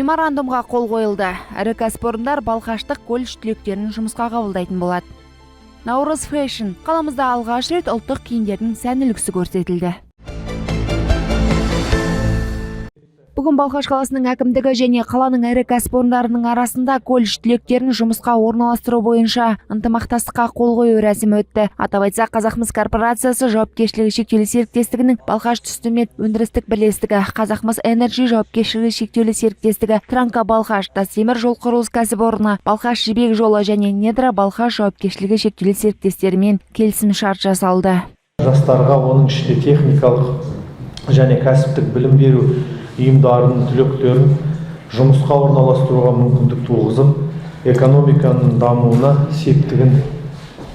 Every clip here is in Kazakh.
Меморандумға қол қойылды. Ірі кәсіпорындар балқаштық колледж түлектерін жұмысқа қабылдайтын болады. Наурыз фэшн. Қаламызда алғаш рет ұлттық киімдердің сән үлгісі көрсетілді. Бүгін Балқаш қаласының әкімдігі және қаланың ірі кәсіпорындарының арасында колледж түлектерін жұмысқа орналастыру бойынша ынтымақтастыққа қол қою рәсімі өтті. Атап айтсақ, Қазақмыс корпорациясы жауапкершілігі шектеулі серіктестігінің Балқаш Түстімет өндірістік бірлестігі, Қазақмыс Энерджи жауапкершілігі шектеулі серіктестігі, Транка Балқаш, Тастемір жол құрылыс кәсіпорны, Балқаш жібек жолы және Недра Балқаш жауапкершілігі шектеулі серіктестерімен келісім шарт жасалды. Жастарға, оның ішінде техникалық және кәсіптік білім беру ұйымдарының түлектерін жұмысқа орналастыруға мүмкіндік туғызып, экономиканың дамуына септігін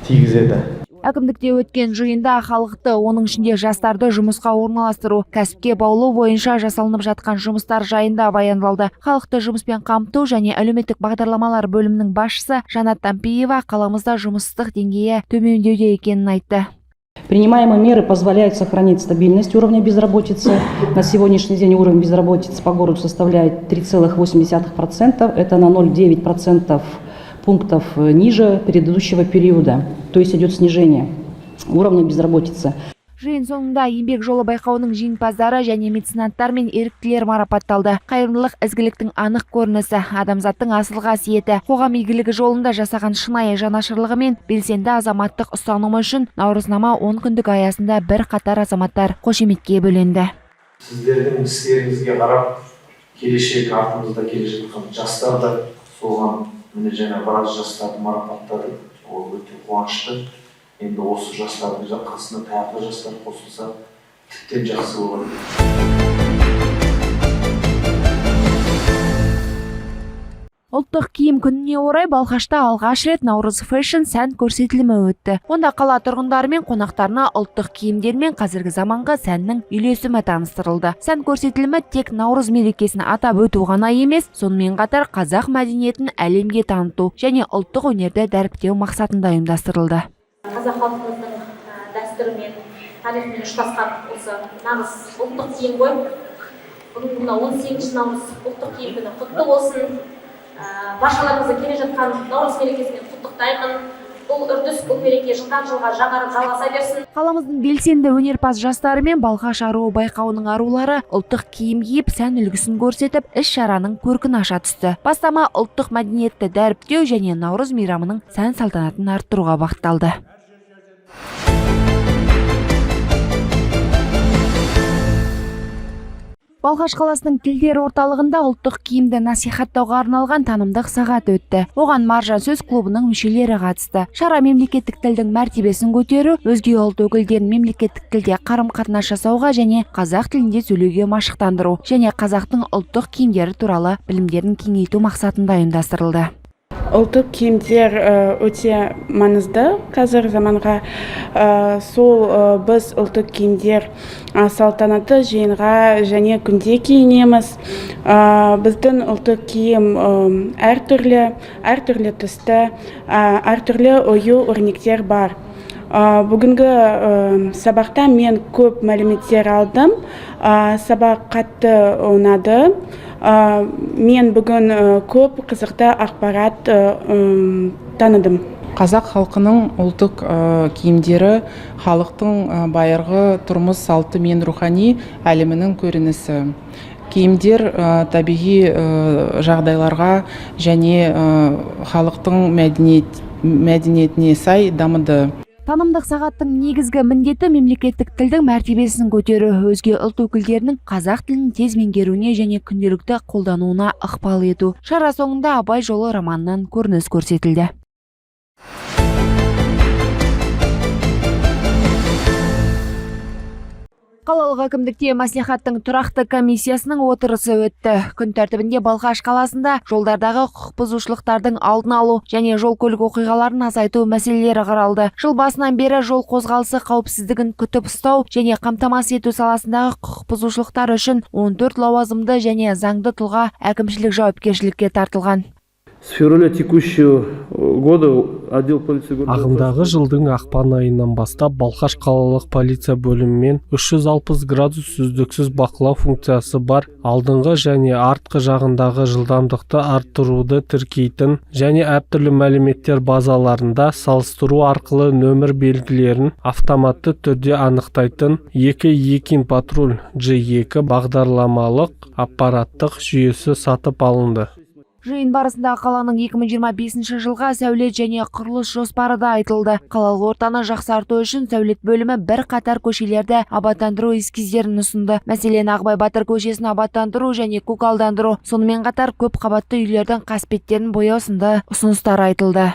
тигізеді. Әкімдікте өткен жиында халықты, оның ішінде жастарды жұмысқа орналастыру, кәсіпке баулу бойынша жасалынып жатқан жұмыстар жайында баяндалды. Халықты жұмыспен қамту және әлеуметтік бағдарламалар бөлімінің басшысы Жанат Тампиева қаламызда жұмыссыздық деңгейі төмендеуде екенін айтты. Принимаемые меры позволяют сохранить стабильность уровня безработицы. На сегодняшний день уровень безработицы по городу составляет 3,8%. Это на 0,9% пунктов ниже предыдущего периода. То есть идет снижение уровня безработицы. Жиын соңында еңбек жолы байқауының жеңімпаздары және меценаттар мен еріктілер марапатталды. Қайырымдылық ізгіліктің анық көрінісі, адамзаттың асыл қасиеті, қоғам игілігі жолында жасаған шынайы жанашырлығы мен белсенді азаматтық ұстанымы үшін наурызнама 10 күндік аясында бір қатар азаматтар қошеметке бөленді. Сіздердің істеріңізге қарап, келешек артымызда келе жатқан жастар да соған, міне, жаңа біраз жастарды марапаттады, ол өте қуанышты. Енді осы жастардың қасына тағы да жастар қосылса, тіптен жақсы болады. Ұлттық киім күніне орай Балқашта алғаш рет Наурыз фэшн сән көрсетілімі өтті. Онда қала тұрғындары мен қонақтарына ұлттық киімдер мен қазіргі заманғы сәннің үйлесімі таныстырылды. Сән көрсетілімі тек Наурыз мерекесін атап өту ғана емес, сонымен қатар қазақ мәдениетін әлемге таныту және ұлттық өнерді дәріптеу мақсатында ұйымдастырылды. Қазақ халқымыздың дәстүрімен, тарихымен ұштасқан осы нағыз ұлттық киім ғой. Бүгінгі мына 18 наурыз ұлттық киім күні құтты болсын. Баршаларыңызды келе жатқан Наурыз мерекесімен құттықтаймын. Бұл үрдіс, бұл мереке жылдан жылға жаңарып жалғаса берсін. Қаламыздың белсенді өнерпаз жастары мен Балқаш аруы байқауының арулары ұлттық киім киіп, сән үлгісін көрсетіп, іс-шараның көркін аша түсті. Бастама ұлттық мәдениетті дәріптеу және Наурыз мейрамының сән салтанатын арттыруға бағытталды. Балқаш қаласының тілдер орталығында ұлттық киімді насихаттауға арналған танымдық сағат өтті. Оған Маржан сөз клубының мүшелері қатысты. Шара мемлекеттік тілдің мәртебесін көтеру, өзге ұлт өкілдерін мемлекеттік тілде қарым-қатынас жасауға және қазақ тілінде сөйлеуге машықтандыру және қазақтың ұлттық киімдері туралы білімдерін кеңейту мақсатында ұйымдастырылды. Ұлттық киімдер өте маңызды қазір заманға. Сол біз ұлттық киімдер салтанатты жиынға және күнде киінеміз. Біздің ұлттық киім әртүрлі, әртүрлі түсті, әртүрлі ою өрнектер бар. Бүгінгі сабақта мен көп мәліметтер алдым. Сабақ қатты ұнады. Мен бүгін көп қызықты ақпарат таныдым. Қазақ халқының ұлттық киімдері халықтың байырғы тұрмыс салты мен рухани әлемінің көрінісі. Киімдер табиғи жағдайларға және халықтың мәдениетіне сай дамыды. Танымдық сағаттың негізгі міндеті мемлекеттік тілдің мәртебесін көтеру, өзге ұлт өкілдерінің қазақ тілін тез меңгеруіне және күнделікті қолдануына ықпал ету. Шара соңында Абай жолы романынан көрініс көрсетілді. Қалалық әкімдікте мәслихаттың тұрақты комиссиясының отырысы өтті. Күн тәртібінде Балқаш қаласында жолдардағы құқық бұзушылықтардың алдын алу және жол көлік оқиғаларын азайту мәселелері қаралды. Жыл басынан бері жол қозғалысы қауіпсіздігін күтіп ұстау және қамтамасыз ету саласындағы құқық бұзушылықтар үшін 14 лауазымды және заңды тұлға әкімшілік жауапкершілікке тартылған. С февраля текущего года отдел полиции города Ағымдағы жылдың ақпан айынан бастап Балқаш қалалық полиция бөлімімен 360 градус үздіксіз бақылау функциясы бар, алдыңғы және артқы жағындағы жылдамдықты арттыруды тіркейтін және әртүрлі мәліметтер базаларында салыстыру арқылы нөмір белгілерін автоматты түрде анықтайтын екі Екин Патруль G2 бағдарламалық аппараттық жүйесі сатып алынды. Жиын барысында қаланың 2025 жылға сәулет және құрылыс жоспары да айтылды. Қалалық ортаны жақсарту үшін сәулет бөлімі бір қатар көшелерді абаттандыру эскиздерін ұсынды. Мәселен, Ағыбай батыр көшесін абаттандыру және көгалдандыру, сонымен қатар көп қабатты үйлердің қасбеттерін бояу сынды ұсыныстар айтылды.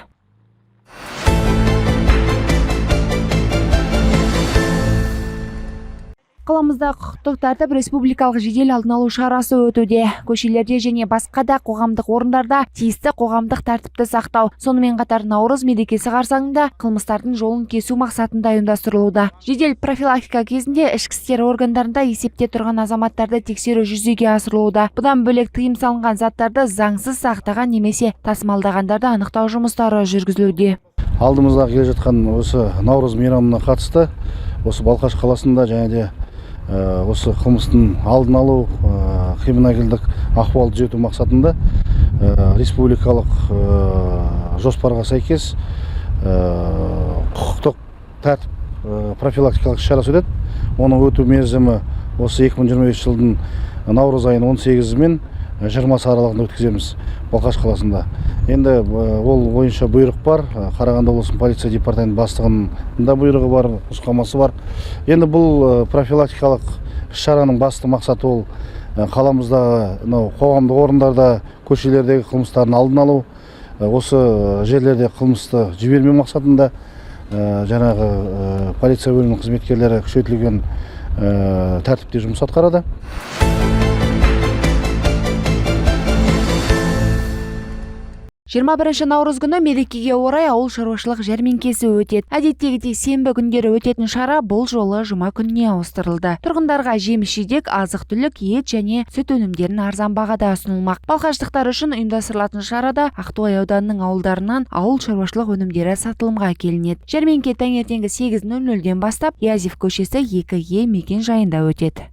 Қаламызда құқықтық тәртіп республикалық жедел алдын алу шарасы өтуде. Көшелерде және басқа да қоғамдық орындарда тиісті қоғамдық тәртіпті сақтау, сонымен қатар Наурыз мерекесі қарсаңында қылмыстардың жолын кесу мақсатында ұйымдастырылуда. Жедел профилактика кезінде ішкі істер органдарында есепте тұрған азаматтарды тексеру жүзеге асырылуда. Бұдан бөлек, тыйым салынған заттарды заңсыз сақтаған немесе тасымалдағандарды анықтау жұмыстары жүргізілуде. Алдымызда келе жатқан осы Наурыз мейрамына қатысты осы Балқаш қаласында және де осы қылмыстың алдын алу, криминогендік ахуалды түзету мақсатында республикалық жоспарға сәйкес құқықтық тәртіп профилактикалық іс шарасы өтеді. Оның өту мерзімі осы 2025 жылдың наурыз айының 18-і мен 20 аралығында өткіземіз Балқаш қаласында. Енді ол бойынша бұйрық бар, Қарағанды облысының полиция департаменті бастығының да бұйрығы бар, нұсқамасы бар. Енді бұл профилактикалық іс шараның басты мақсаты ол қаламыздағы мынау қоғамдық орындарда, көшелердегі қылмыстардың алдын алу, осы жерлерде қылмысты жібермеу мақсатында жаңағы полиция бөлімінің қызметкерлері күшейтілген тәртіпте жұмыс атқарады. 21 наурыз күні мерекеге орай ауыл шаруашылық жәрмеңкесі өтеді. Әдеттегідей сенбі күндері өтетін шара бұл жолы жұма күніне ауыстырылды. Тұрғындарға жеміс-жидек, азық-түлік, ет және сүт өнімдерін арзан бағада ұсынылмақ. Балқаштықтар үшін ұйымдастырылатын шарада Ақтоғай ауданының ауылдарынан ауыл шаруашылық өнімдері сатылымға әкелінеді. Жәрмеңке таңертеңгі 8:00-ден бастап Язев көшесі 2Е мекен жайында өтеді.